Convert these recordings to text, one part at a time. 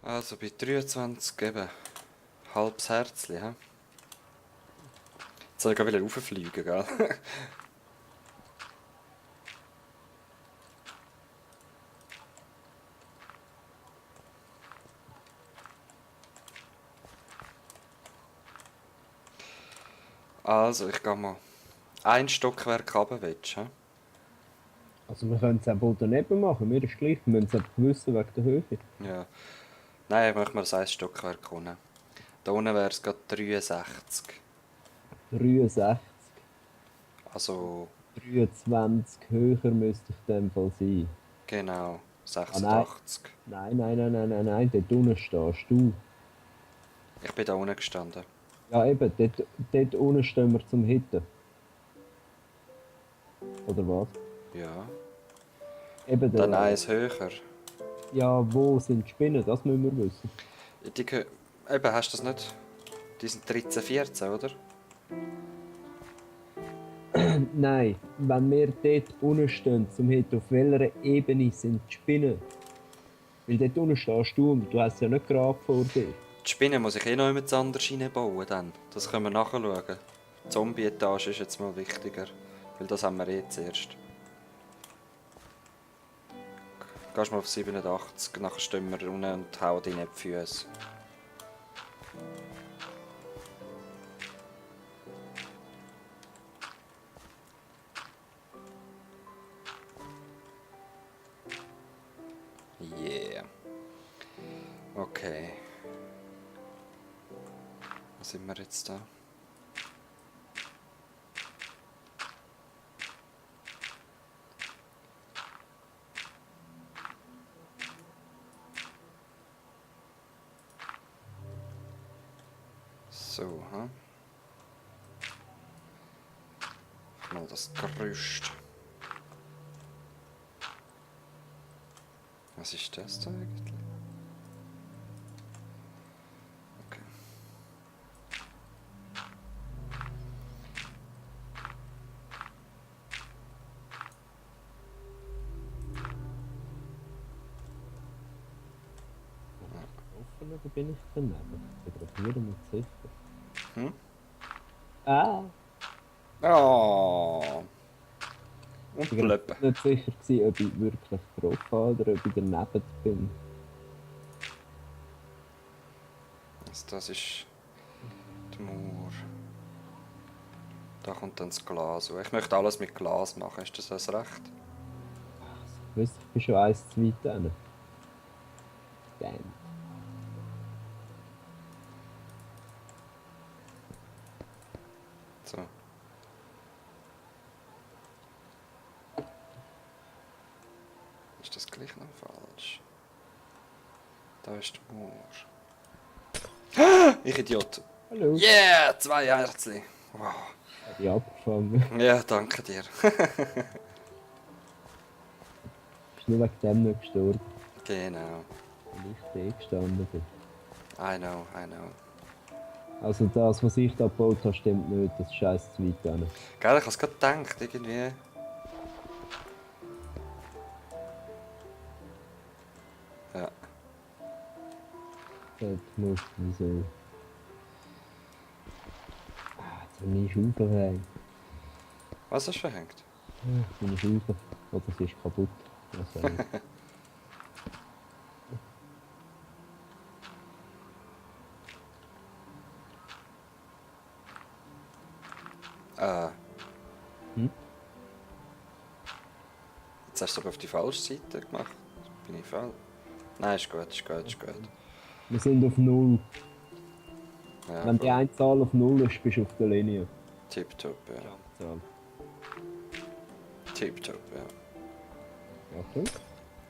Also bei 23 eben. Halbes Herzli, hä? Jetzt soll ich wieder rauffliegen, gell? Also, ich gehe mal. Ein Stockwerk runter, willst du, hä? Also wir können es auch wohl daneben machen, mir ist gleich, wir müssen es einfach wissen wegen der Höhe. Ja. Nein, ich möchte mal das ein Stockwerk unten. Da unten wäre es gerade 63. 63, Also, 23 höher müsste ich in dem Fall sein. genau. Ah nein, 86. nein, dort unten stehst du. Ich bin da unten gestanden. Ja eben, dort unten stehen wir zum Hitten. Oder was? Ja. Eben Dann der, eins höher. ja, wo sind die Spinnen, das müssen wir wissen. Die, eben, hast du das nicht? Die sind 13, 14, oder? Nein, wenn wir dort unten stehen zum Hitten, auf welcher Ebene sind die Spinnen? Weil dort unten stehst du und du hast es ja nicht gerade vor dir. Die Spinne muss ich eh noch jemand anders reinbauen dann. Das können wir nachschauen. Die Zombie-Etage ist jetzt mal wichtiger. Weil das haben wir eh zuerst. Gehst mal auf 87, nachher stehen wir unten und hauen die in die Füße. Yeah. Okay. Wo sind wir jetzt da? So, hm? Mal das Gerüst. Was ist das da eigentlich? Okay. Offen oder bin ich daneben? Ich bin gerade wieder nicht sicher. Hm? Ah! Oh! Ich Und war gerade blöppen. nicht sicher, gewesen, ob ich wirklich getroffen habe oder ob ich daneben bin. Also das ist die Mauer. Da kommt dann das Glas. Ich möchte alles mit Glas machen, ist das recht? Ich wusste, ich bin schon eins zu weit hin. Damn. So. Ist das gleich noch falsch? Da ist die Mauer. Ich Idiot. Hallo. Yeah! 2 Herzli. Wow. Habe ich abgefangen. Ja, danke dir. Ist nur wegen dem nicht gestorben, Genau. weil ich da gestanden bin. I know, I know. Also das, was ich da gebaut habe, stimmt nicht. Das ist eins zu weit hin. Gell, ich habe es gerade gedacht, irgendwie. Ja. Dort musst du so... Ah, jetzt habe ich meine Schaufel weg. Was hast du verhängt? Meine Schaufel. Oder sie ist kaputt. Was soll ich? Hm? Jetzt hast du es aber auf die falsche Seite gemacht. Bin ich falsch? Nein, ist gut, ist gut, ist gut. Wir sind auf 0. Ja, Wenn die eine Zahl auf 0 ist, bist du auf der Linie. Tipptopp, ja. Zahl. Tipptopp, ja. Achtung.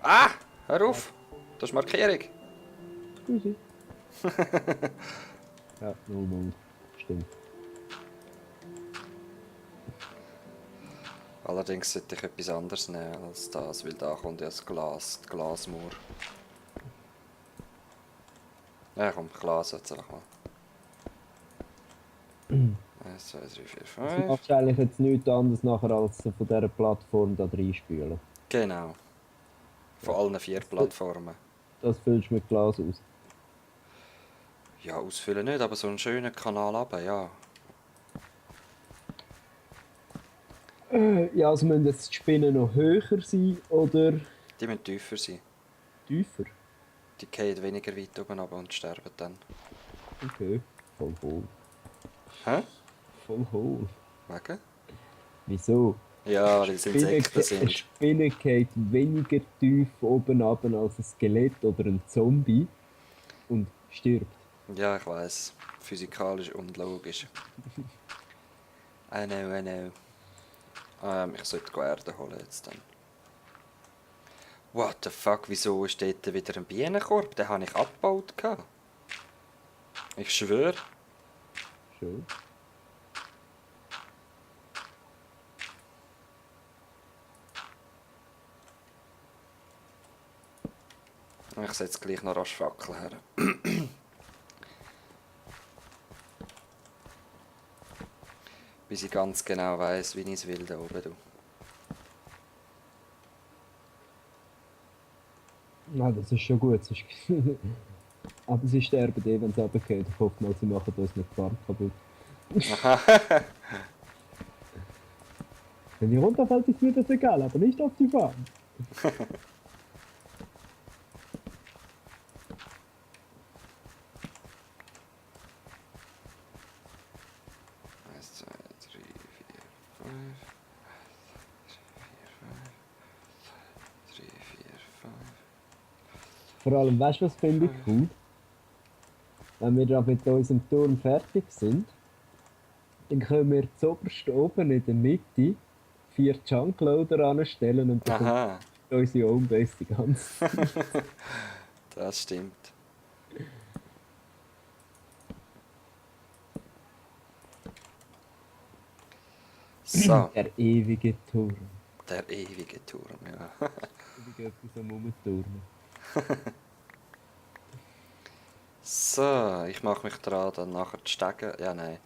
Ah! Hör auf! Das ist Markierung. Scusi. Ja, 0-0. Stimmt. Allerdings sollte ich etwas anderes nehmen als das, weil da kommt ja das Glas, die Glasmauer. Ja komm, Glas jetzt einfach mal. 1, 2, 3, 4, Also 5. machst du eigentlich jetzt nichts anderes nachher als von dieser Plattform da reinspülen. Genau. Von Ja. allen 4 Plattformen. Das füllst du mit Glas aus. Ja, ausfüllen nicht, aber so einen schönen Kanal runter, ja. Ja, also müssen jetzt die Spinnen noch höher sein oder Die müssen tiefer sein. tiefer? Die fallen weniger weit oben runter und sterben dann. Okay, voll hohl. Hä? Voll hohl. Wegen? Wieso? Ja, weil es Insekten Eine sind. Spinne geht weniger tief oben runter als ein Skelett oder ein Zombie und stirbt. Ja, ich weiß. Physikalisch unlogisch. I know, I know. Ich sollte die Erde holen jetzt dann. What the fuck, wieso ist dort wieder ein Bienenkorb? Den habe ich abgebaut. Ich schwöre. Schön. Ich setze gleich noch rasch Fackel her. Bis ich ganz genau weiss, wie ich es will da oben. Du. Ja, das ist schon gut. Sonst aber sie sterben eh, wenn sie runtergehen. Ich hoffe mal, sie machen uns nicht die Farbe kaputt. Wenn die runterfällt, ist mir das egal, aber nicht auf die Farbe. 1, 2, 3, 4, 5. 3, 4, 5. Vor allem, weißt du, was finde ich cool? Wenn wir da mit unserem Turm fertig sind, dann können wir zuoberst oben in der Mitte 4 Junkloader anstellen und dann kommt Aha, unsere Homebase die ganze Zeit. das stimmt. So, Der ewige Turm. der ewige Turm, ja. Ewig etwas am Rumturnen. So, ich mache mich dran, dann nachher zu steigen. Ja, nein.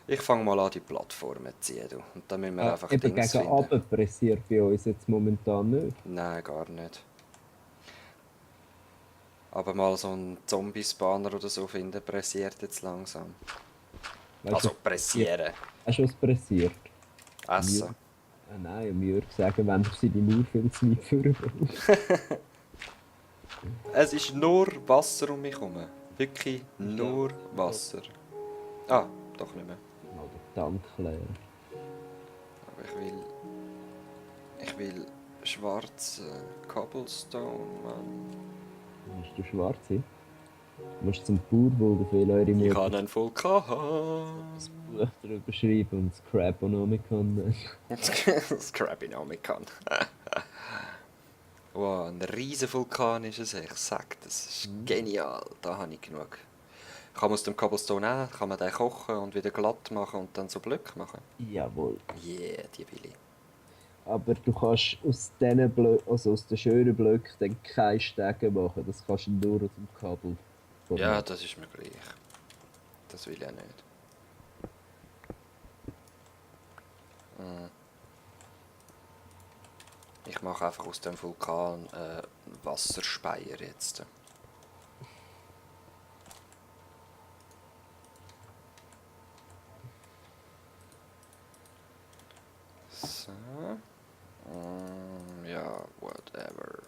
Ich fange mal an, die Plattformen zu ziehen. Du. Und dann müssen wir einfach Eben Dings gegen finden. Abend pressiert bei uns jetzt momentan nicht. Nein, gar nicht. Aber mal so einen Zombie-Spawner oder so finden, pressiert jetzt langsam. Weißt Also du, was pressiert? pressieren. Weißt du, was pressiert? Essen. Nein, am Jörg sagen, wenn er seine Mauer viel zu weit vorbraucht. Es ist nur Wasser um mich herum. Wirklich nur Wasser. Ah, doch nicht mehr. Mal den Tank leeren. Aber ich will schwarze Cobblestone, Mann. Hast du schwarze? Du musst zum Bauer, der viel eure Ich Mutter habe einen Vulkan. das Buch drüber schreiben und das Crabonomicon nennen. Das Crabinomicon. Wow, ein riesen Vulkan ist es, ich sag, das ist genial. Da habe ich genug. Ich kann aus dem Cobblestone nehmen, kann man den kochen und wieder glatt machen und dann so Blöcke machen. Jawohl. Yeah, die will ich. Aber du kannst aus diesen Blöcken, also aus den schönen Blöcken, dann keine Stege machen. Das kannst du nur aus dem Kabel. Ja, das ist mir gleich. Das will ich auch nicht. Ich mache einfach aus dem Vulkan Wasserspeier jetzt. So. Ja, whatever.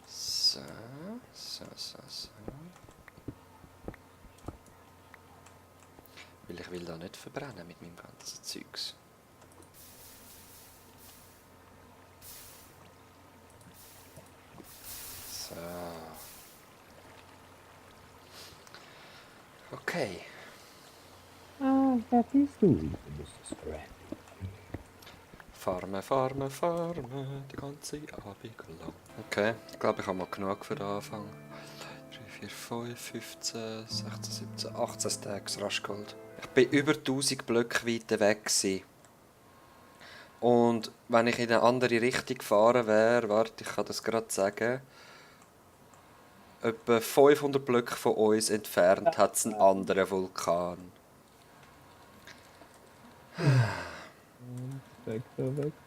So, so. Weil ich will da nicht verbrennen mit meinem ganzen Zeugs. So. Okay. Ah, da bist du. Du bist Scrap. Farmen, die ganze Abend lang. Okay, ich glaube, ich habe mal genug für den Anfang. 3, 4, 5, 15, 16, 17, 18 Stacks Raschgold. Ich bin über 1000 Blöcke weit weg gewesen. Und wenn ich in eine andere Richtung gefahren wäre, warte, ich kann das gerade sagen, etwa 500 Blöcke von uns entfernt hat es einen anderen Vulkan. Weg da. Den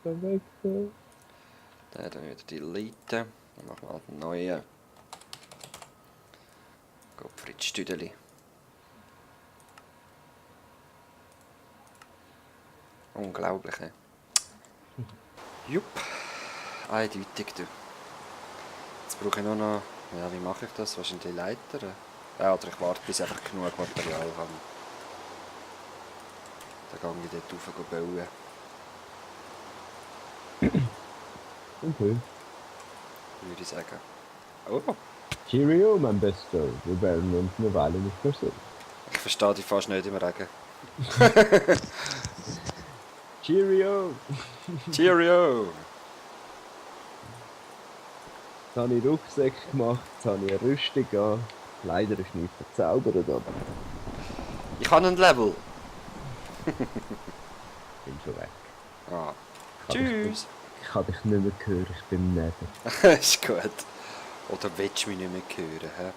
dann wieder deleten. Dann machen wir halt einen neuen. Gottfried Stüdeli. Unglaublich, he? Jupp. Eindeutig, du. Jetzt brauche ich nur noch... Ja, wie mache ich das? Wahrscheinlich Leiter? Ja, oder ich warte, bis ich einfach genug Material habe. Dann gehe ich dort rauf und bauen. Okay. Würde ich sagen. Oh, Cheerio, mein Bester. Wir werden uns eine Weile nicht mehr sehen. ich verstehe dich fast nicht im Regen. Cheerio! Cheerio! Jetzt habe ich Rucksack gemacht, jetzt habe ich eine Rüstung an. Leider ist nicht verzaubert, aber Ich habe einen Level. bin schon weg. Ah. Ich kann dich Tschüss. nicht- Ich kann dich nicht mehr hören, ich bin im Nebel. Ist gut. Oder willst du mich nicht mehr hören? He?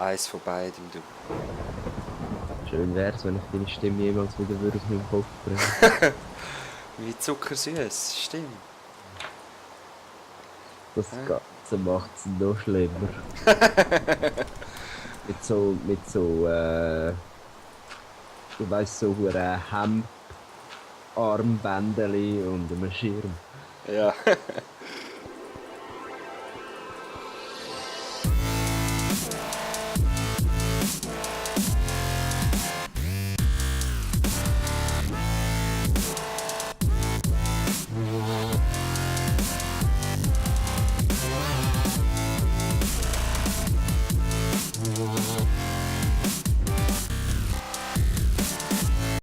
Eins von beidem, du. Schön wäre es, wenn ich deine Stimme jemals wieder würde aus meinem Kopf bringen. Wie zuckersüß, stimmt. Das Ganze macht es noch schlimmer. Du weißt, so Hemdarmbändeli und einem Schirm. Ja.